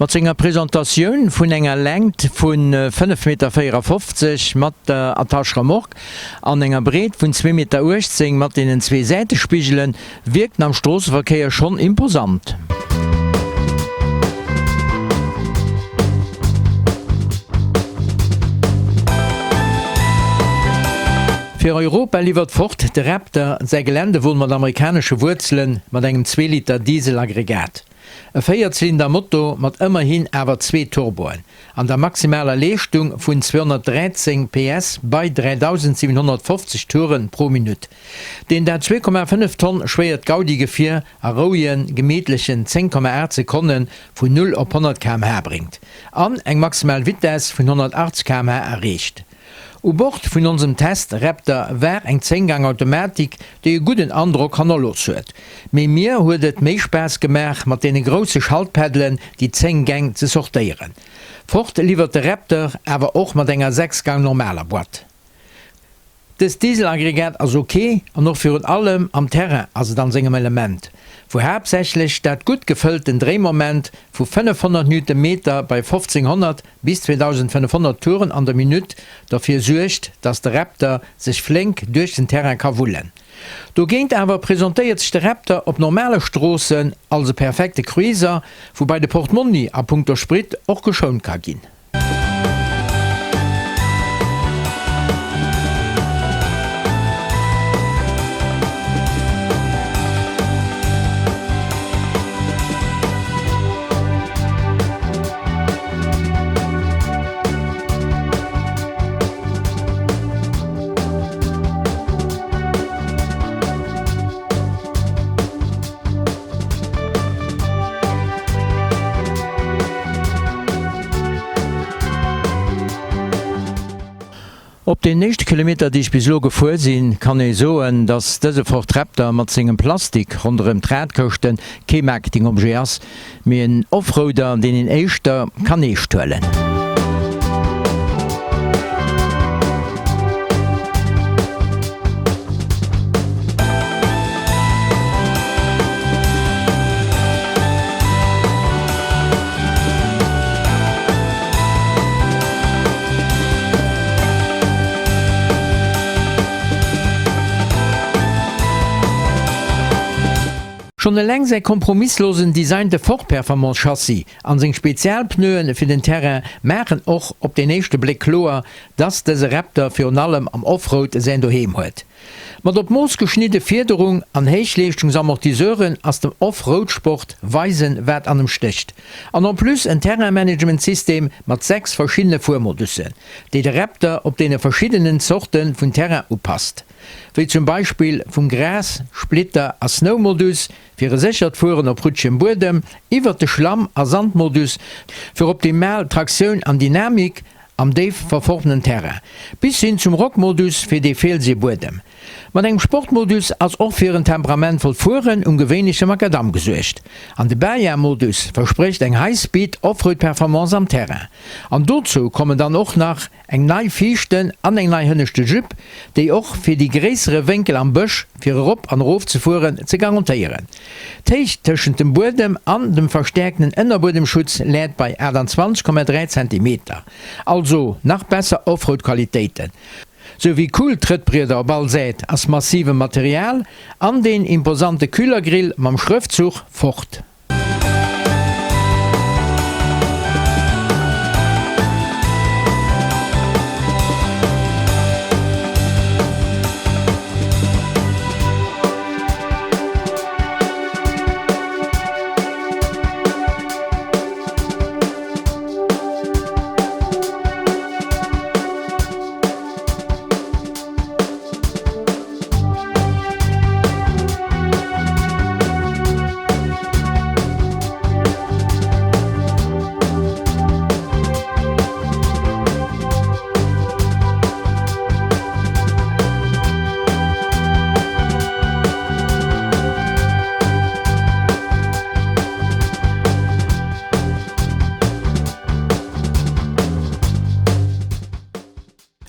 Mat senger Presentatioun vun enger Längt vu 5,54 Meter mat der Attache-Remorque an enger Breet vun 2,18 Meter mat deenen zwee Säitespigelen wierkt en am Stroosseverkéier schonn imposant. Fir Europa liwwert Ford de Raptor, säi Geländewon mat amerikanesche Wuerzelen, mat engem Zweeliter Diesel-Aggregat. E Véierzylinder-Moto mat ëmmerhin awer zwee Turboen an der maximaler Leeschtung vun 213 PS bei 3.750 Touren pro Minutt, deen dat 2,5 Tonn schwéiert Gaudi-Gefier a rouegen, gemittlechen 10,8 Sekonne vun 0 op 100 km/h bréngt an eng maximal Vitess vun 180 km/h erreecht. U Bord vun onsem Test Raptor war eng 10 Gang Automatik, déi e gudden Androck hannerlooss huet. Mee mir huet et méi Spaass gemaach mat deene grousse Schaltpeddelen déi 10 Gäng ze sortéieren. Ford liwwert de Raptor awer och mat enger 6 Gang normaler Boîte. Dëst Dieselaggregat ass ok an och virun allem am Terrain ass et an sengem Element, wou haaptsächlech dat gutt gefëllten Dréimoment vu 500 Newtonmeter bei 1500 bis 2500 Touren an der Minutt derfir suergt, dass de Raptor sech flénk duerch den Terrain ka wullen. Dogéint awer presentéiert sech de Raptor op normale Stroossen als e perfekte Cruiser, woubai de Portmonni a punkto Sprit och geschount ka ginn. Op den éischte Kilometer déi ech bis elo gefuer sinn, kann ee soen, dass dëse Ford Raptor mat sengem Plastik ronderëm d'Radkëschten kee Marketingobjet ass, mee en Offroader deen een éischter kann eescht huelen. Schonn eleng säi kompromisslosen designte Ford Performance Chassis an seng Spezialpneuen fir den Terrain maachen och op den éischte Bléck kloer, dass dëse Raptor virun allem am Offroad säin Doheem huet. Mat op Mooss geschnidde Fiederung an Héichleeschtungsamortiseuren ass dem Off-Road-Sport weisen wat an em stécht. An en plus en Terrain-Management-System mat 6 verschiddene Fuermodussen, déi de Raptor op deene verschiddenen Zorte vun Terrain upasst. Wéi zum Beispill vum Gras-, Splitter a Snow-Modus fir e séchert Fueren op rutschegem Buedem, iwwert de Schlamm a Sandmodus fir optimal Traktioun an Dynamik am déif verformten Terrain, bis hin zum Rockmodus fir dee feelsege Buedem. Mat engem Sportmodus ass och fir en temperamentvollt Fueren um gewéinleche Makadamm gesuergt. An de Baja-Modus versprécht eng High-Speed Offroad-Performance am Terrain. An dozou kommen dann och nach eng nei viischten an eng nei hënneschte Jupe, déi och fir déi gréissere Wénkel am Bësch fir erop an erof ze fueren ze garantéieren. D'Héicht tëschent dem Buedem an dem verstäerkten Ënnerbuedemschutz läit bei 28,3 Zentimeter, also nach besser Offroad-Qualitéiten. Sou wéi cool Trëttbrieder op all Säit ass massivem Material an deen imposante Kühlergrill mam Schrëftzuch Ford.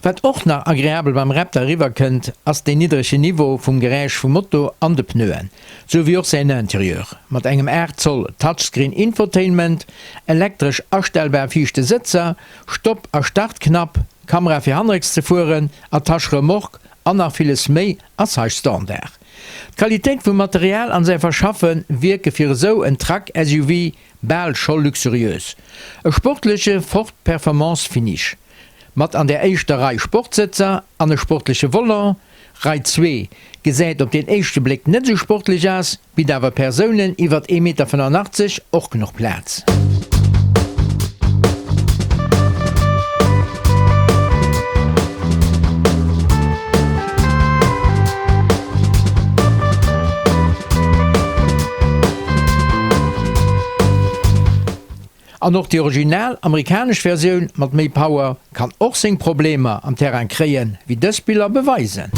Wat och nach agreabel beim Raptor eriwwer kënnt, ass deen niddrege Niveau vum Geräisch vum Motor an de Pneuen, sou wéi och säin Interieur mat engem 8 Zoll Touchscreen Infotainment, elektresch astellbar viischte Sëtzer, Stopp a Startknapp, Kamera fir hannerrécks ze fueren, Attache Remorque an nach villes méi ass hei Standard. D'Qualitéit vum Material an säi Verschaffe wierke fir esou en Truck-SUV bal scho luxuriös. E sportleche Ford Performance Finish. Mat an der éischter Rei Sportsëtzer an e sportleche Volant, Rei 2 gesäit op den éischte Bléck net esou sportlech aus, bitt awer Persounen iwwert 1,85 Meter och genuch Plaz. An och déi original amerikanesch Versioun mat méi Power kann och seng Problemer am Terrain kréien, wéi dës Biller beweisen.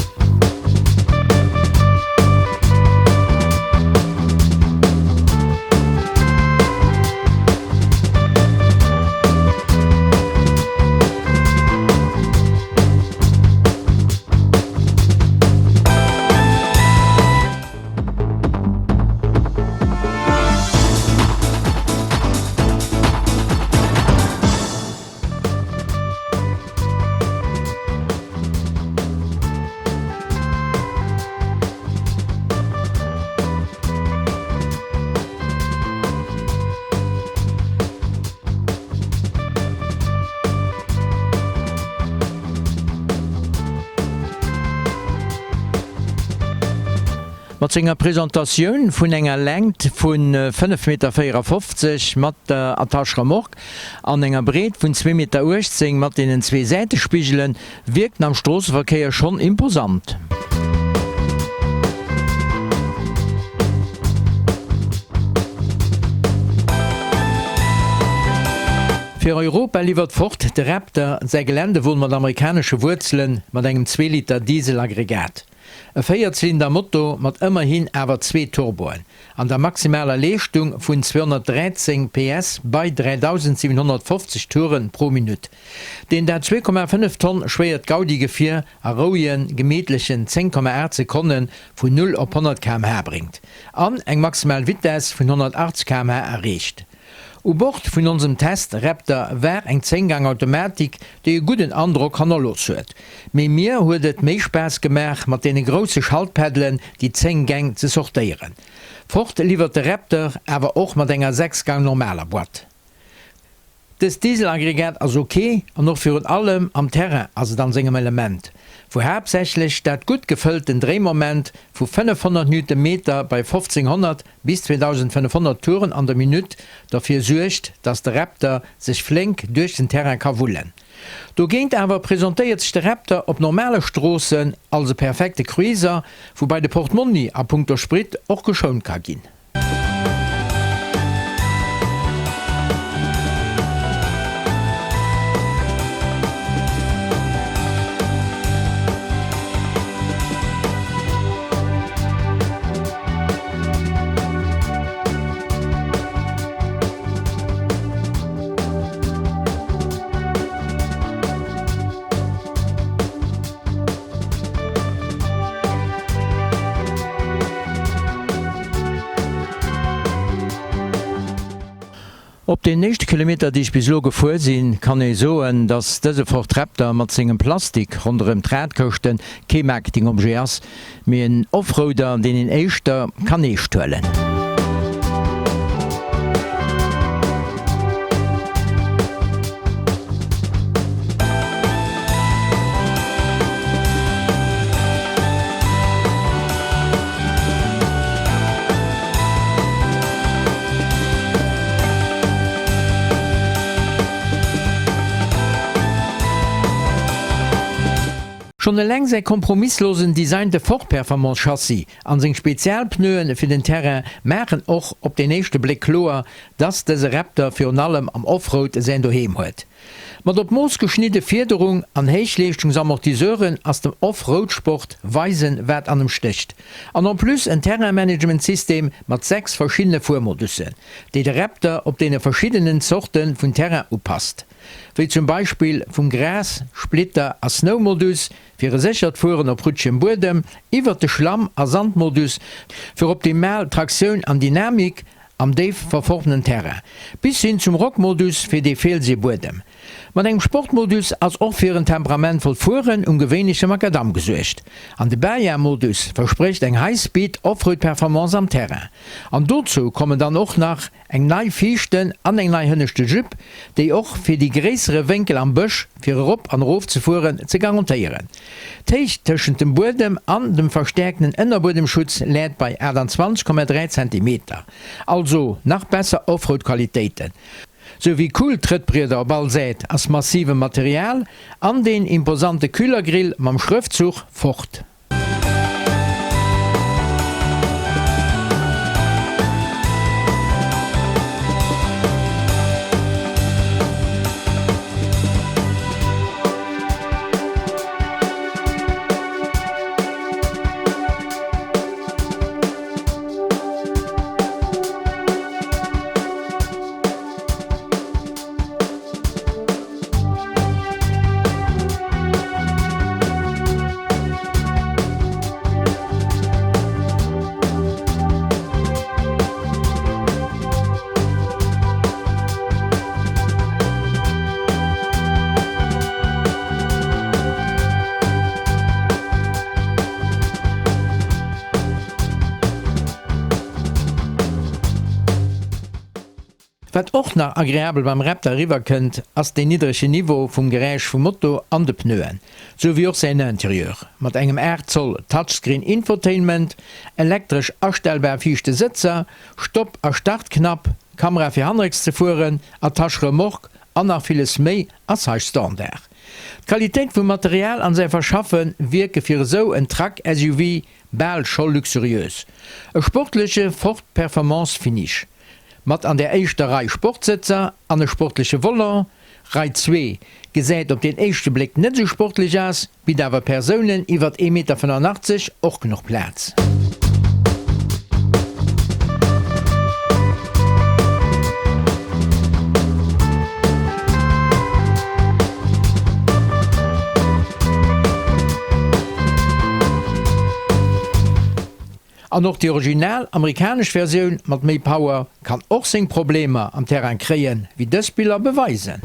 Mat senger Presentatioun vun enger Längt vu 5,54 Meter mat der Attache Remorque an enger Breet vun 2,18 Meter mat deenen zwee Säitespigelen wierkt en am Stroosseverkéier schonn imposant. Fir Europa liwwert Ford de Raptor, säi Geländewon mat amerikanesche Wuerzelen, mat engem Zweeliter Dieselaggregat. E Véierzylinder-Motor mat ëmmerhin awer zwee Turboen an der maximaler Leeschtung vun 213 PS bei 3.750 Touren pro Minutt, deen dat 2,5 Tonn schwéiert Gaudi-Gefier a rouegen, gemittlechen 10,8 Sekonne vun 0 op 100 km/h bréngt an eng maximal Vitess vun 180 km/h erreecht. U Bord vun onsem Test Raptor war eng 10 Gang Automatik, déi e gudden Androck hannerlooss huet. Mee mir huet et méi Spaass gemaach mat deene grousse Schaltpeddelen déi 10 Gäng ze sortéieren. Ford liwwert de Raptor awer och mat enger 6 Gang normaler Boîte. Dëst Dieselaggregat ass ok an och virun allem am Terrain ass et an sengem Element, wou haaptsächlech dat gutt gefëllten Dréimoment vu 500 Newtonmeter bei 1500 bis 2500 Touren an der Minutt derfir suergt, dass de Raptor sech flénk duerch den Terrain ka wullen. Dogéint awer presentéiert sech de Raptor op normale Stroossen als e perfekte Cruiser, woubai de Portmonni a punkto Sprit och geschount ka ginn. Op den éischte Kilometer déi ech bis elo gefuer sinn, kann ee soen, dass dëse Ford Raptor mat sengem Plastik ronderëm d'Radkëschten kee Marketingobjet ass, mee en Offroader deen een éischter kann eescht huelen. Schonn eleng säi kompromisslosen Design, de Ford Performance Chassis an seng Spezialpneuen fir den Terrain maachen och op den éischte Bléck kloer, dass dëse Raptor virun allem am Offroad säin Doheem huet. Mat op Mooss geschnidde Fiederung an Héichleeschtungsamortiseuren ass dem Off-Road-Sport weisen wat an em stécht. An en plus en Terrain-Management-System mat 6 verschiddene Fuermodussen, déi de Raptor op deene verschiddenen Zorte vun Terrain upasst, wéi zum Beispill vum Gras-, Splitter a Snow-Modus fir e séchert Fueren op rutschegem Buedem, iwwert de Schlamm a Sandmodus fir optimal Traktioun an Dynamik am déif verformten Terrain, bis hin zum Rockmodus fir dee fielsege Buedem. Mat engem Sportmodus ass och fir en temperamentvollt Fueren um gewéinleche Makadamm gesuergt. An de Baja-Modus versprécht eng High-Speed Offroad-Performance am Terrain. An dozou kommen dann och nach eng nei viischten an eng nei hënneschte Jupe, déi och fir déi gréissere Wénkel am Bësch fir erop an erof ze fueren ze garantéieren. D'Héicht tëschent dem Buedem an dem verstäerkten Ënnerbuedemschutz läit bei 28,3 Zentimeter, also nach besser Offroad-Qualitéiten. Sou wéi cool Trëttbrieder op all Säit ass massivem Material an deen imposante Kühlergrill mam Schrëftzuch Ford. Wat och nach agreabel beim Raptor eriwwer kënnt, ass deen niddrege Niveau vum Geräisch vum Moto an de Pneuen, sou wéi och säin Interieur mat engem 8 Zoll Touchscreen Infotainment, elektresch astellbar viischte Sëtzer, Stopp a Startknapp, Kamera fir hannerrécks ze fueren, Attache-Remorque an nach villes méi ass hei Standard. D'Qualitéit vum Material an säi Verschaffe wierke fir esou en Truck-SUV bal scho luxuriös. E sportleche Ford Performance Finish mat an der éischter Rei Sportsëtzer an e sportleche Volant, Rei 2 gesäit op den éischte Bléck net esou sportlech aus, bitt awer Persounen iwwert 1,85 Meter och genuch Plaz. An och déi original amerikanesch Versioun mat méi Power kann och seng Problemer am Terrain kréien, wéi dës Biller beweisen.